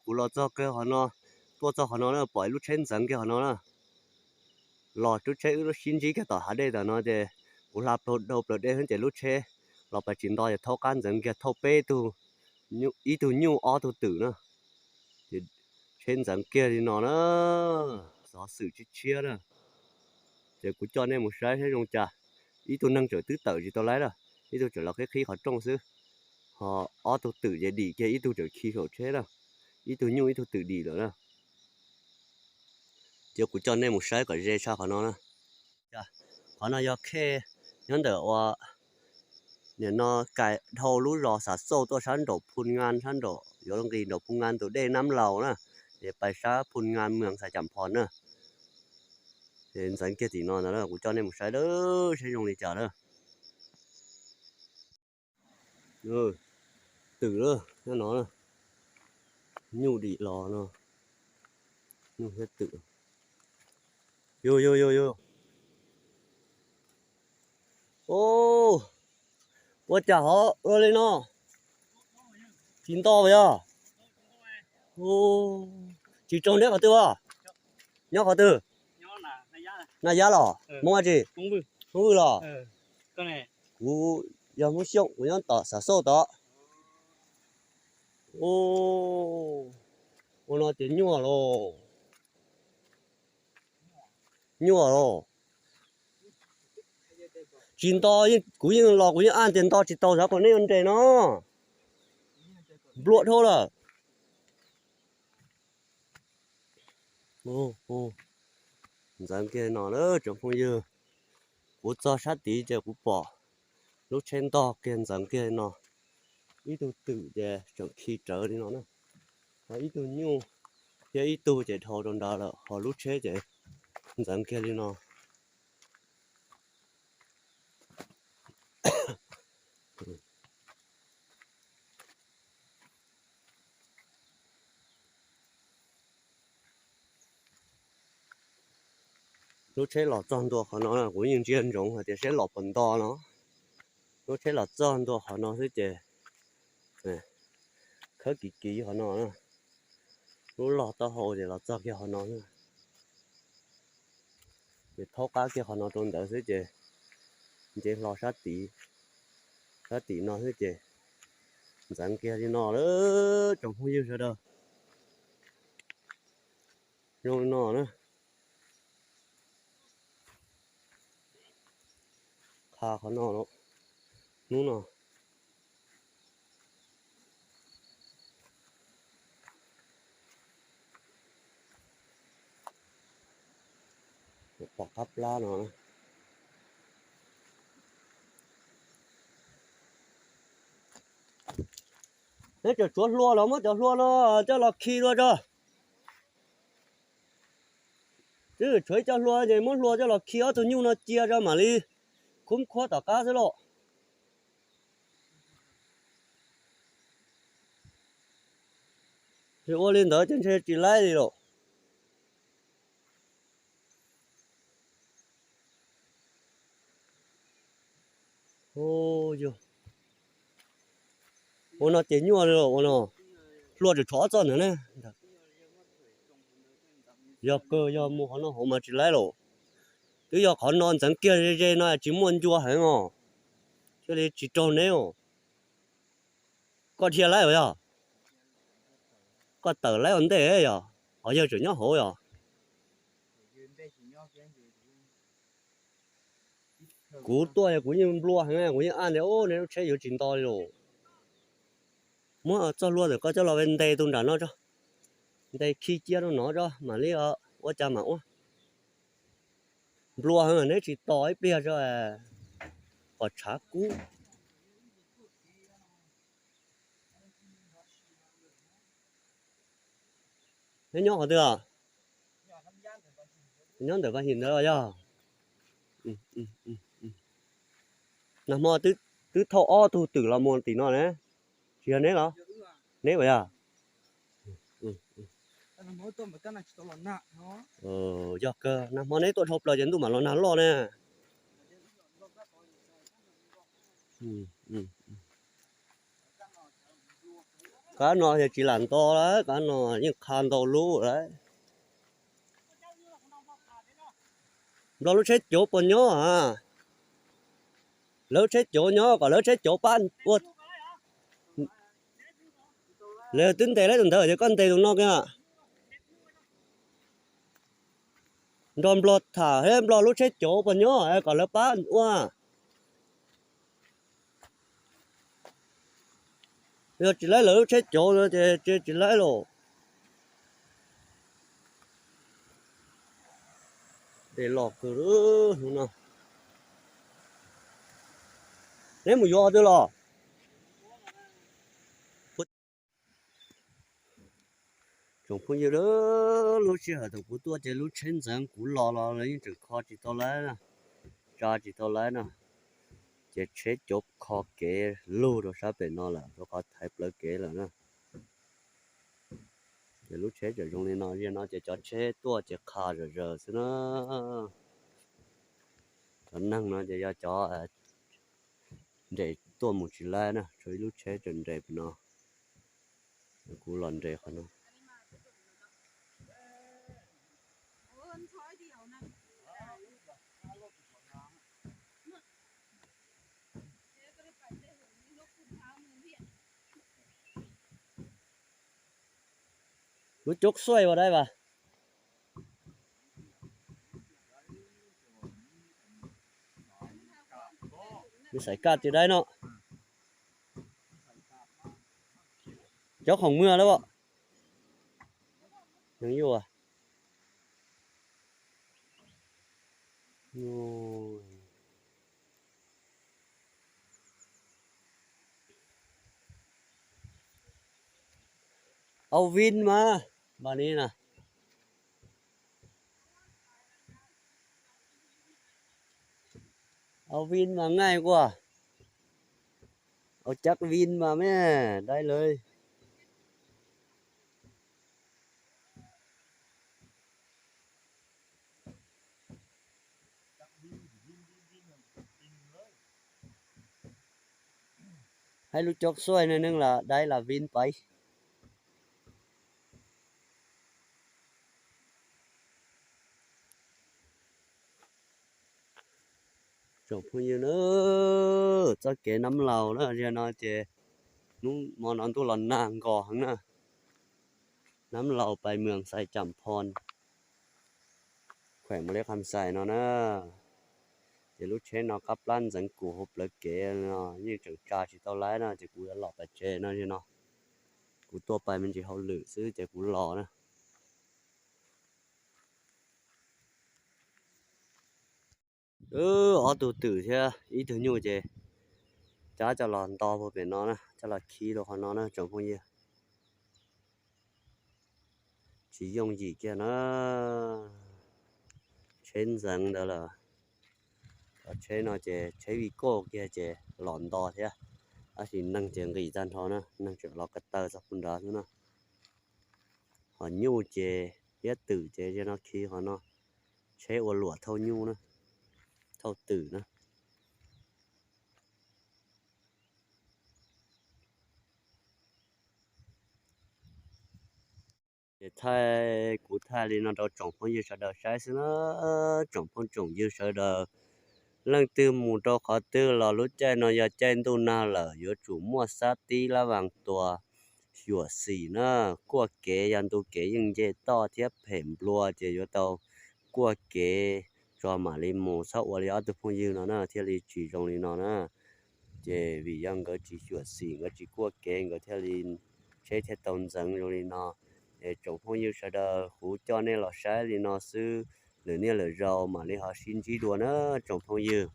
Kuv los txog kiag qhov no, tuaj txog qhov no na, pom ib lub tsheb ntxeev kiag qhov no na. Los lub tsheb wb lub sib ntsib kiag tom hav dej tom no ces kuv hla plaws dau plaws dej xwb ces lub tsheb los pais tsis nto ces thaub qab ntxeev kiag thauj peb tug, ib tug nyuj ob tug twm na. Ces tsheb ntxeev kiag li no na, xov xwm tshiab tshiab na. Ces kuv coj nej mus saib saib zoo cas. Ib tug neeg tseem twb tawm tsis tau laib na, ib tug tseem los qhib qhib qhov rooj xwb. Ho ob tug twm ces dim kiag, ib tug tseem khi saum tsheb na, ib tug nyuj ib tug twm dim lawm na. Ces kuv coj nej mus saib kom ze tshaj qhov no na. Qhov no yog khej nyob ntawm ua nim no kais dhau lub zos Xav Xauj tuaj sab nraum Phu Ngan, sab nraum yuav nqis nraum Phu Ngan tus dej Nab Laus na, es pais sab Phu Ngan Mws Xais Cam Phos na. Ces ntxeev kiag tim no ntag, kuv coj nej mus saib lawm saib zoo li cas lawm. Twm lawm nyob no, nyuj dim los no, nyuj thiab twm. Yog yog yog yog. Ua cas ho ua li no? Tsis nto yog? Tsis raug neb qhov twg os? Nyob qhov twg? Naj Yab los? Hmoob dab tsi? Hmoob Vwj los? Kuv yog Hmoob Xyooj, kuv nyob tom Xav Xauj tod. Ua no ces nyuaj los. Nyuaj los. Tsis nto, kuv yeej los kuv yeej ab tias nto tsis tau, xav kom nej yuav nres no. Nplua dhau lawm. Ntxeev kiag no lawm tsoom phooj ywg. Kuv txog sab tid ces kuv pom lub tsheb ntog kiag ntxeev kiag no. Ib tug twm ces tseem khi rawv li no na. Ho ib tug nyuj thiab ib tug ces dhau rau nrad lawm, ho lub tsheb ces ntxeev kiag li no. Lub tsheb los txog ntua qhov no, kuv yeej ntsia ntsoov hais tias seb los puas nto no. Lub tsheb los txog ntua qhov no xwb ces khawb kiv kiv qhov no, lub log taub hau ces los txog kiag qhov no xwb. Ces thaub qab kiag qhov no rau ntawd xwb ces nce hlo sab tid, sab tim no xwb ces ntxeev kiag li no lawm tsoom phooj ywg sawv daws. Zoo li no na. Qha qhov no, hnub no pom qab plab no. Neb tseem tshuav hlua los muab cov hlua no coj los khi dua tso. Twb tshuav ib co hlua ces muab hlua coj los khi ob tug nyuj no cia tso mam li khub khuab tom qab xwb lauj. Ua li ntawd ces ntshe tsis laib li lauj. Ua no ces nyuaj li lauj, ua no hlua tseem tshuav ob txoj ntawd ne. Yog kawg yog mus qhov no hauv mas tsis laib lauj. Twb yog qhov no ntxeev kiag ze ze no tsis muaj ncua heev os, thiaj li tsis raug neb os. Koj dhia laib os yog? Koj tawm laib ua ntej yog? Os yawg tseem nyob hauv yog? Kuv tuaj kuv yeej nplua heev, kuv yeej ab tias neb lub tsheb yuav tsis nto li lauj. Muab txoj hlua ntawm koj coj los ve ntes tus nram no tso, ntes khi cia rau no tso mam li ua cas mam ua. Nplua heev neb tsis tos ib pliag tso, kom tshav kub. Neb nyob qhov twg? Nyob ntawm Vaj Him ntawd yog? Nag hmo twb thauj ob tug twm los mus tim no ne. Tsis yog neb los? Neb puas yog? Yog kawg, nag hmo neb tuaj dhau plaws ces ntuj mam los nag loj ne. Qab no yog tsis lam nto lawm, qab no yeej qha ntau lub lawm. Nplog lub tsheb cauv puas nyob a? Lawv tsheb cauv nyob kom lawv tsheb cauv pab ua. Lawv twb ntes lawv tus ntawd ces koj ntes tus no kiag. Nrog nplog tham thiab nplog lub tsheb cauv puas nyob kom lawv pab ua. Yog tsis laib lawv lub tsheb cauv no ces tsis laib los. Dej loj kawg hnub no. Neb mus yuav qhov twg los? Tsoom phooj ywg, lub sij hawm thaum kuv tuaj ces lub tsheb ntxeev kuv los los lawv yeej tseem kho tsis tau lawv na, tsa tsis tau lawv na. Ces tsheb cauv kho kev lug rau sab pem no lawm, rau qhov thaiv plawv kev lawm na. Ces lub tsheb tseem zoo li no, ziag no ces cov tsheb tuaj ces qha zom zaws xwb na. Cov neeg no ces yog cov nres tuaj mus tsis laib na, tshuav ib lub tsheb tseem nres pem no. Kuv los nres qhov no. Lub coob xuaij ua dai vas. Xaiv kaj tias dai no. Cov khoom muag lawm. Au vin mas, npam ni na. Au vin mas ngaij kuaj. Au cab vin mas me, dai lawm. Hais lub coob xuaij neeg los dai los vin pais. Tsoom phooj ywg na, txoj kev Nab Laus na, ziag no ces hnub hmo no ntuj los nag nkos heev na. Nab Laus pais Mws Xais Cam Phoo, khuem Mus Li Kham Xais no na. Ces lub tsheb no qab plab ntxeev kuv hauv plawv kev no yeej tseem tsa tsis tau lawv no ces kuv yuav los pais tsev no ziag no. Kuv tuaj pais me ntsis hauj lwm xwb ces kuv los na. Wb ob tug twm thiab ib tug nyuj ces cab coj los nto puag pem no na, coj los khi rau qhov no na tsoom phooj ywg. Tsis yooj yim kiag na. Tsheb ntxeev ntawd lawm. Cov tsheb no ces tsheb vij kauj kiag ces los nto thiab. Tab sis neeg ces nqis tag nrho na, neeg tseem los ko taw txog puag nrad xwb na. Hos nyuj ces thiab twm ces ziag no khi qhov no, tsheb ua luam thauj nyuj na, thauj twm na. Ces thaij, kuv thaij li no rau tsoom phooj ywg sawv daws saib xwb na. Tsoom phooj tsoom ywg sawv daws, leej twg mus rau qhov twg los lub caij no yog caij ntuj nag lawm yuav tsum muaj xab tib lab vaas tuas xyuam xim na. Kuaj kev, yog ntu kev yeej nce toj thiab phem nplua ces yuav tau kuaj kev tso mam li mus, txhob ua li ob tug phooj ywg no na thiaj li tsis zoo li no na. Ces vim yog nkawd tsis xyuam xim, nkawd tsis kuaj kev, nkawd thiaj li, tsheb thiaj tau ntxeev zoo li no. Es tsoom phooj ywg sawv daws, kuv coj nej los saib li no xwb, lwm niaj lwm zaus mam li ho sib ntsib dua na tsoom phooj ywg.